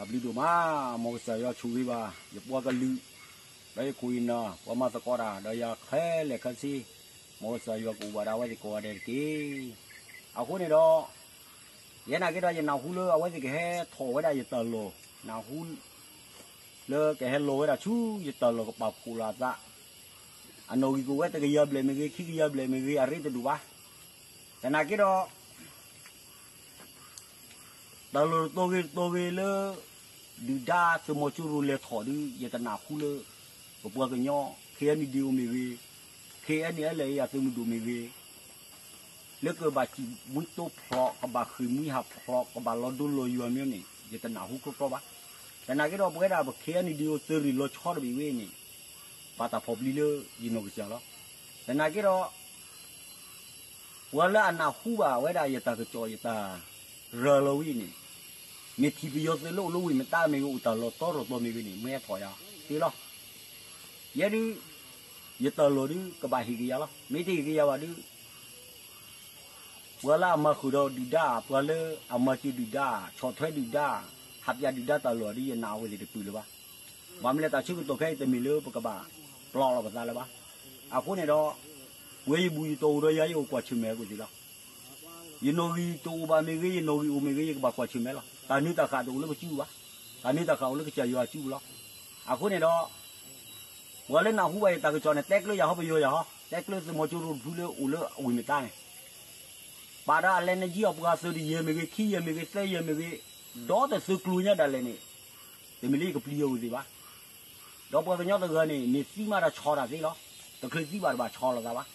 တၢ်ဘျုးဒိၣ်မး, မ်ကစၢ်ယွၤဆိၣ်ဂ့ၤဘၣ် ယပှၤကလုာ်, ဒီးယခိၣ်ယနၢ် ပှၤမၤသကိးတၢ် ဒီးယၤခဲလၢာ်ခဲဆ့, မ်ကစၢ်ယွၤကအိၣ်ဘၣ်ဒၣ်ဝဲသ့ၣ်ကိးဂၤဒဲးတက့ၢ်. အဃိန့ၣ်ဒီး ယဲနာ်က့ဒီး ယနၢ်ဟူလၢအဝဲသ့ၣ်ကဟဲထီၣ်ဝဲဒၣ်ယတၢ်လီၢ်, နၢ်ဟူ လၢကဟဲလီၤဝဲဒၣ်ဆူယတၢ်လီၢ်ကပာ်ဖှိၣ်လိာ်အသး, အနီၣ်ဂံၢ်ကအိၣ်ဝဲတကယၤဘျဲၣ်မ့ၢ်ဂ့ၤ ခံကယၤဘျဲၣ်မ့ၢ်ဂ့ၤ အရ့တဒိၣ်ဘၣ်. သနာ်က့ဒီး တၢ်လီၢ်တတီၤဂ့ၤတတီၤဂ့ၤလၢ ဒုၣ်ဒါသုးမီၤကၠိရိၤလဲၤထီၣ်ဒီး ယတနၢ်ဟူလၢ ပပှၤကညီ ခ့ၣ်အဲၣ်ယူၣ်အံၣ်ဒီးအိၣ်မ့ၢ်ဂ့ၤ, ခ့ၣ်အဲၣ်ယူၣ်အံၣ်အလၢအံၣ်အသုးမုၢ်ဒိၣ်မ့ၢ်ဂ့ၤ လၢကဘၣ်စံၣ်မှံတိဖျိး, ကဘၣ်ဃ့ၢ်မှံဟးဖျိး, ကဘၣ်လီၤဒိလီၤယွၤမ့ၢ်န့ၣ် ယတနၢ်ဟူကြီကြီဘၣ်. သနာ်က့ဒီး ပဝဲဒၣ်ပခ့ၣ်အဲၣ်ယူၣ်အံၣ်ဒီးအိၣ်သုးရ့ၣ်လီၤဆီတဘ့ၣ်ဝဲန့ၣ် ဘၣ်တၢ်ဖီၣ်ပျံၤလၢယနီၢ်ကစၢ်လီၤ. သနာ်က့ဒီး ပှၤလၢအနၢ်ဟူဘၣ်ဝဲဒၣ်ယတၢ်ကစီၣ်ယတၢ်ရၤလီၤဝဲန့ၣ် မ့ၢ်ထံၣ်ပယီၤသုးလၢအိၣ်လၢဝ့ၢ်မတါမ့ၢ်ဂ့ၤ အိၣ်တၢ်လီၢ်တီရီၢ်တီမ့ၢ်ဂ့ၤန့ၣ် မ့ၢ်ဟဲထီၣ်ယၤသ့လီၤ. ယဲဒုး ယတၢ်လီၢ်ဒုး ကဘၣ်ဟ့ၣ်က့ၤယၤလီၤ. မ့ၢ်တဟ့ၣ်က့ၤယၤဘၣ်ဒုး ပှၤလၢအမၤဃုာ်ဒီးဒုၣ်ဒါ, ပှၤလၢအမၤစၢၤဒုၣ်ဒါ, ဆီၣ်ထွဲဒုၣ်ဒါ, ဟးပၠးဒုၣ်ဒါတၢ်လီၢ်ဒုး ယနာ်အဝဲသ့ၣ်တပၢၢ်လၢၤဘၣ်. ဘၣ်မနုၤလဲၣ် တၢ်ဆၢကတီၢ်ခဲအံၤ တမ့ၢ်လၢပကဘၣ်ပျီလီၤပသးလၢၤဘၣ်. အဃိန့ၣ်ဒီး ပှၤယဘူၣ်ယတီၢ်အိၣ်ဒီးယၤ ယအိၣ်ကွၢ်ဆၢၣ်မဲာ်အဝဲသ့ၣ်လီၤ. ယနီၣ်ဂံၢ်တအိၣ်ဘၣ်မ့ၢ်ဂ့ၤ, ယနီၣ်ဂံၢ်အိၣ်မ့ၢ်ဂ့ၤ, ယကဘၣ်ကွၢ်ဆၢၣ်မဲာ်လီၤ. တၢ်နၢၤတၢ်ဃၣ်တအိၣ်လၢပစုပူၤဘၣ်. တၢ်နၢၤတၢ်ဃၣ်အိၣ်လၢကစၢ်ယွၤအစုပူၤလီၤ. အဃိန့ၣ်ဒီး ပှၤလၢနၢ်ဟူဘၣ်ယတၢ်ကစီၣ်န့ၣ် တဲကျၢယၤဟီ ပယီၤယၤဟီ, တဲကျၢသုးမီၤကၠိရိၤတဖုလၢအိၣ်လၢအဝ့ၢ်မတါန့ၣ် ပာ်ဒီးအလဲၤနယံအပှၤသုးတယဲၢ်မ့ၢ်ဂ့ၤ, ခံယဲၢ်မ့ၢ်ဂ့ၤ, သၢယဲၢ်မ့ၢ်ဂ့ၤ, ဒီးတသုးကျိၤညါဒၣ်လဲာ်န့ၣ် တမ့ၢ်လၢယကပျံၤအဝဲသ့ၣ်ဘၣ်. ဒီးပှၤကညီတဂၤန့ၣ် မ့ၢ်သံမးဒီးဆီၣ်တၢ်သ့လီၤ. တချုးသံဘၣ်တဘၣ်ဆီၣ်လိာ်သးဘၣ်.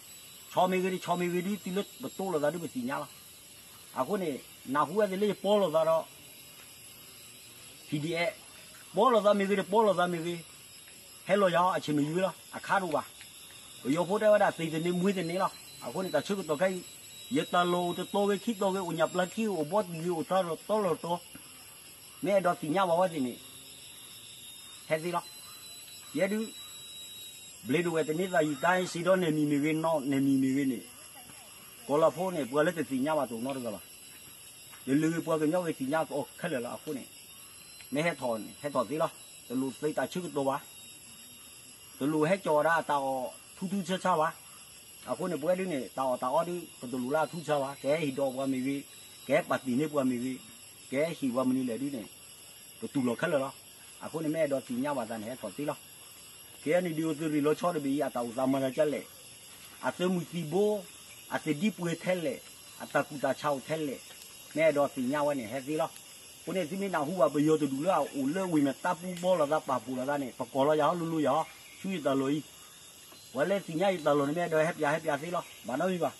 ဆီၣ်မ့ၢ်ဂ့ၤ တဆီၣ်မ့ၢ်ဂ့ၤဒုး တုၤလၢပတိလိာ်သးဒုးပသ့ၣ်ညါလီၤ. အဃိန့ၣ် နၢ်ဟူဝဲသ့ၣ်လၢယပီလိာ်သးဒီး PDF ပီလိာ်သးမ့ၢ်ဂ့ၤ တပီလိာ်သးမ့ၢ်ဂ့ၤ, ဟဲလီၤယၤအီၤ အဆ့ၣ်မ့ၢ်ယွၤလီၤ, အခါတအိၣ်ဘၣ်. ပယီၤဖိတဲဝဲဒၣ် သ့ၣ်တန့ၢ်မွ့တန့ၢ်လီၤ. အဃိန့ၣ် တၢ်ဆၢကတီၢ်ခဲအံၤ ယတၢ်လီၢ်အိၣ်တတီၤဂ့ၤ ခံတီၤဂ့ၤ, အိၣ်ညၣ်ပျၢ်ခံဂ့ၤ, အိၣ်ဘီတံၢ်ဂ့ၤ, အိၣ်တၢ်လီၢ်တီလီၢ်တီၤ, မ့ၢ်အဲၣ်ဒိးသ့ၣ်ညါဘၣ်ဝဲသ့ၣ်န့ၣ် ဟဲသ့လီၤ. ယဲဒုး ဘျ့ဒိၣ်ဝဲတန့ၢ်သးယံာ်တၢ် စံးဒီးနယ်မြေမ့ၢ်ဂ့ၤ နီၢ်နယ်မြေမ့ၢ်ဂ့ၤန့ၣ် ကီၤလၤဖိန့ၣ် ပှၤလၢတသ့ၣ်ညါဘၣ်တအိၣ်နီတဂၤဘၣ်. ယလုၢ်ဂ့ၤပှၤကညီဂ့ၤသ့ၣ်ညါအီၤခဲလၢာ်လီၤ. အဃိန့ၣ် မ့ၢ်ဟဲထီၣ်န့ၣ် ဟဲထီၣ်သ့လီၤ. တလိၣ်သ့တၢ်ဆၢကတီၢ်ဘၣ်. တလိၣ်ဟဲကၠီၣ်ဝဲဒၣ်တၢ်အီၣ်ထူထူဆါဆါဘၣ်. အဃိန့ၣ် ပဝဲဒုးန့ၣ် တၢ်အီၣ်တၢ်အီဒုး ပတလိၣ်လၢအထူဆါဘၣ်. ကဟဲဟ့ၣ်ဒီးပှၤမ့ၢ်ဂ့ၤ, ကဟဲပာ်တ့ၢ်န့ၢ်ပှၤမ့ၢ်ဂ့ၤ, ကဟဲဟ့ၣ်ပှၤမနုၤလဲၣ်ဒုးန့ၣ် ပတူၢ်လိာ်ခဲလၢာ်လီၤ. အဃိန့ၣ် မ့ၢ်အဲၣ်ဒိးသ့ၣ်ညါဘၣ်သးန့ၣ် ဟဲထီၣ်သ့လီၤ. ခဲအံၤန့ၣ်ဒုးအိၣ်သုးရ့ၣ်လီၤဆီတဘ့ၣ်အံၤ အတၢ်အိၣ်သးမၤသးဒ်လဲၣ်, အသုးမုၢ်သံၣ်ဘိ, အသ့ၣ်ဒံပှဲၤထဲလဲၣ်, အတၢ်ကူၣ်တၢ်ဆးအိၣ်ထဲလဲၣ်, မ့ၢ်အဲၣ်ဒိးသ့ၣ်ညါဝဲန့ၣ် ဟဲသ့လီၤ. အဃိန့ၣ် သုမ့ၢ်နၢ်ဟူဘၣ်ပယီၤတဒူၣ်လၢအအိၣ်လၢဝ့ၢ်မတါပူၤ ပီလိာ်သးပာ်ဖှိၣ်လိာ်သးန့ၣ် ပကိးလီၤယၤဟီ လိၤလိၤယၤဟီ ဆူယတၢ်လီၢ်အံၤ ပှၤလၢသ့ၣ်ညါယတၢ်လီၢ်န့ၣ် မ့ၢ်အဲၣ်ဒိးဟဲပၠး ဟဲပၠးသ့လီၤ. ဘၣ်နီတမံၤဘၣ်.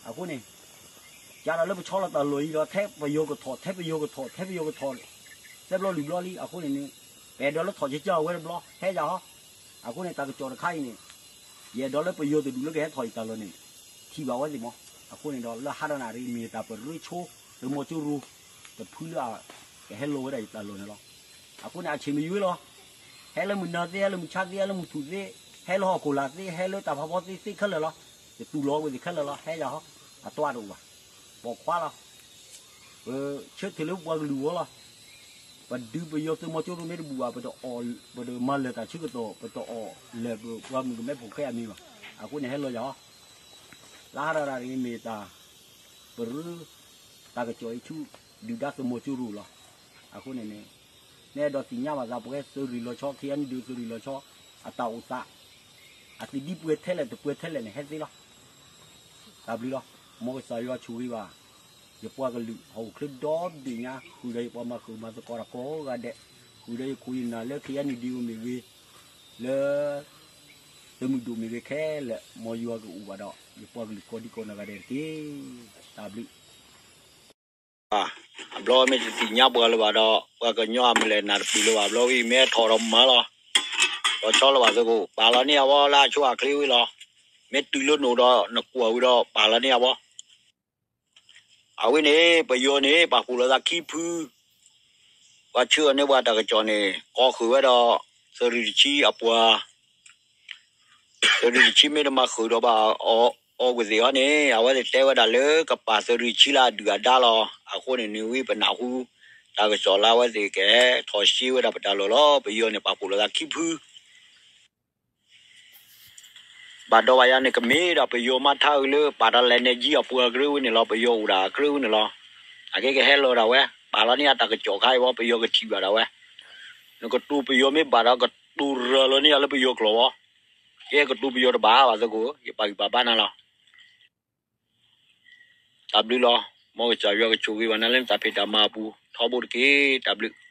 အဃိန့ၣ် ကဒီးလၢပဆီလီၤတၢ်လီၢ်အံၤဒီး ထဲပယီၤကထီၣ် ထဲပယီၤကထီၣ် ထဲပယီၤကထီၣ် သၢဘျီလွံၢ်ဘျီလံ. အဃိန့ၣ်န့ၣ် ပအဲၣ်ဒိးလၢထီၣ်ကၠၢကၠၢအဝဲတဘျီ ဟဲယၤဟီ. အဃိန့ၣ် တၢ်ကစီၣ်တခါအံၤန့ၣ် ယအဲၣ်ဒိးလၢပယီၤတဒူၣ်လၢကဟဲထီၣ်ယတၢ်လီၢ်န့ၣ် ထံၣ်ဘၣ်ဝဲသ့ၣ်မး. အဃိန့ၣ်ဒီး လၢဟးဒီးနၣ်ရံၣ် မ့ၢ်တၢ်ပရၢဆိ သုးမီၤကၠိရိၤ တဖုလၢကဟဲလီၤဝဲဒၣ်ယတၢ်လီၢ်န့ၣ်လီၤ. အဃိန့ၣ် အဆ့ၣ်မ့ၢ်ယွၤလီၤ. ဟဲလၢမုၢ်နၤသ့, ဟဲလၢမုၢ်ဆါသ့, ဟဲလၢမုၢ်ထူၣ်သ့, ဟဲလၢဟီၣ်ခိၣ်လာ်သ့, ဟဲလၢတၢ်ဖးဖီသ့ သ့ခဲလၢာ်လီၤ. ယတူၢ်လိာ်ဝဲသ့ၣ်ခဲလၢာ်လီၤ. ဟဲယၤဟီ အတၢ်တအိၣ်ဘၣ်. ပိာ်ခွါလီၤ. ပဆၢထၢၣ်လၢပပှၤကလုာ်အဂီၢ်လီၤ. ပဒုးပယီၤသုးမီၤကၠိရိၤမ့ၢ်တဘူၣ်ဘၣ် ပတအီၣ်, ပတမၤလၢာ်တၢ်ဆၢကတီၢ်, ပတအီၣ်လၢာ်ပပှၤမုၣ်ကမဲဖိဃဲအမံၤဘၣ်. အဃိန့ၣ် ဟဲလီၤယၤဟီ. လၢဟးဒီးနၣ်ရံၣ် မ့ၢ်တၢ်ပရၢ တၢ်ကစီၣ်အံၤဆူ ဒုၣ်ဒါသုးမီၤကၠိရိၤလီၤ. အဃိန့ၣ်န့ၣ် မ့ၢ်အဲၣ်ဒိးသ့ၣ်ညါဘၣ်သး ပဝဲသုးရ့ၣ်လီၤဆီ ခ့ၣ်အဲၣ်ယူၣ်အံၣ်ဒီးသုးရ့ၣ်လီၤဆီ အတၢ်အိၣ်သး အသ့ၣ်ဒံပှဲၤထဲလဲၣ် တပှဲၤထဲလဲၣ်န့ၣ် ဟဲသ့လီၤ. တၢ်ဘျုးလီၤ. မ်ကစၢ်ယွၤဆိၣ်ဂ့ၤဘၣ် ယပှၤကလုာ် ဟီၣ်ခိၣ်ချၢဒီဘ့ၣ်ညါ ဃုာ်ဒီးယပှၤမၤဃုာ်မၤသကိးတၢ်ကိးဂၤဒဲး, ဃုာ်ဒီးယခိၣ်ယနၢ်လၢ ခ့ၣ်အဲၣ်ယူၣ်အံၣ်ဒီးအိၣ်မ့ၢ်ဂ့ၤ, လၢ သုးမုၢ်ဒိၣ်မ့ၢ်ဂ့ၤခဲလၢာ် မ်ယွၤကအိၣ်ဘၣ်ဒီး ယပှၤကလုာ်ကိးဒံကိးနီၢ်ဂၤဒဲးတက့ၢ်. တၢ်ဘျုး အဘျီမ့ၢ်တသ့ၣ်ညါပှၤလၢၤဘၣ်ဒီး ပှၤကညီအမုၢ်လဲၣ်နၢ်တပူၤလၢၤဘၣ် ဘျီဝံၤမ့ၢ်ထီၣ်ဒီးမၤလီၤ. ဒီးဆီလၢၤဘၣ်သကိး ပာ်လီၤန့ၢ်အဝဲလၢအဆိအချ့ဝံၤလီၤ. မ့ၢ်တုၤလၢနအိၣ်ဒီးနကွၢ်ဝံၤဒီးပာ်လီၤန့ၢ်အဝဲ အဝဲန့ၣ် ပယီၤန့ၣ် ပာ်ဖှိၣ်လိာ်သးခံဖု, ပှၤဆှၢအီၤန့ၢ်ပှၤတၢ်ကစီၣ်န့ၣ် ကိးဃုာ်ဝဲဒီး သုးရ့ၣ်တဆံအပှၤ သုးရ့ၣ်တဆံမ့ၢ်တမၤဃုာ်ဒီးဘၣ်အီၤဝဲသ့ၣ်အီၤန့ၣ် အဝဲသ့ၣ်တဲဝဲဒၣ်လၢကပာ်သုးရ့ၣ်တဆံလၢအဒုၣ်အဒါလီၤ. အဃိန့ၣ် နဝံပနၢ်ဟူ တၢ်ကစီၣ်လၢအဝဲသ့ၣ်ကဟဲထီၣ်ရှ့ဝဲဒၣ်ပတၢ်လီၢ်လီၤ. ပယီၤန့ၣ် ပာ်ဖှိၣ်လိာ်သးခံဖု ဘၣ်ဒီးဘၣ်ယၤန့ၣ် ကမ့ၢ်ဒၣ်ပယီၤမါထါအုးလၢ ပာ်တၢ်လဲၤနဲၣ်ကၠံအပှၤကရၢဝဲန့ၣ်လီၤ. ပယီၤအိၣ်ဒၣ်အကရၢဝဲန့ၣ်လီၤ. အကဲကဟဲလီၤဒၣ်ဝဲ ပာ်လီၤန့ၢ်အတၢ်ကစီၣ်ခါအံၤဝဲ ပယီၤကထံၣ်ဘၣ်ဒၣ်ဝဲ. နကတိၤပယီၤမ့ၢ်ဘၣ်ဒီး ကတိၤရၤလီၤန့ၢ်ယၤလၢပယီၤကျိာ်ဝဲ. ကဲကတိၤပယီၤတဘၣ်ဘၣ်သကိး ယပာ်ဂံၢ်ပာ်ဘါနၤလီၤ. တၢ်ဘျုးလီၤ. မ်ကစၢ်ယွၤကဆိၣ်ဂ့ၤဘၣ်နၤလၢနတၢ်ဖံးတၢ်မၤအပူၤ ထီဘိတက့ၢ်. တၢ်ဘျုး.